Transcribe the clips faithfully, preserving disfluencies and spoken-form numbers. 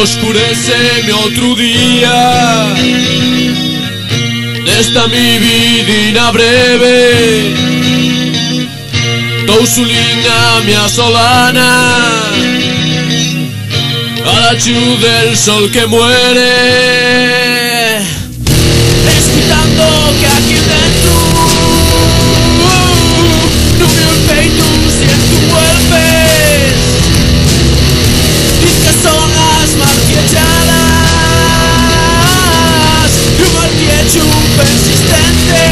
Oscuréceme otru día nesta mi vidina breve. Tou su ligna, mia solana, al achu del sol que muere. Escuitando que aquí dentro nun me olfeitu sientu golpes. Diz que son las marquechadas d'un mal viechu persistente.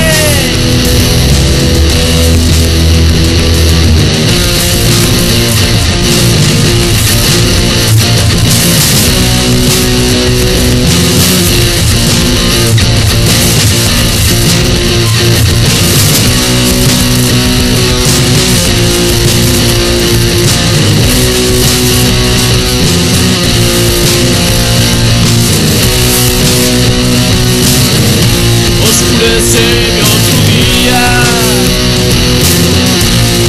Oscuréceme otru día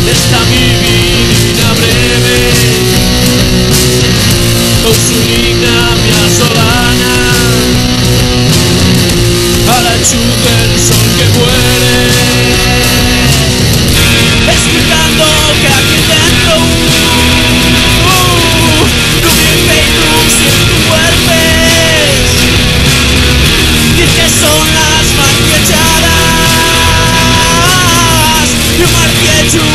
nesta mi vidina breve. Tou su ligna, mia solana, al achu del sol que muere. Escuitando que aquí dentro nun me olfeitu sientu golpes. Diz que son las marquechadas d'un mal viechu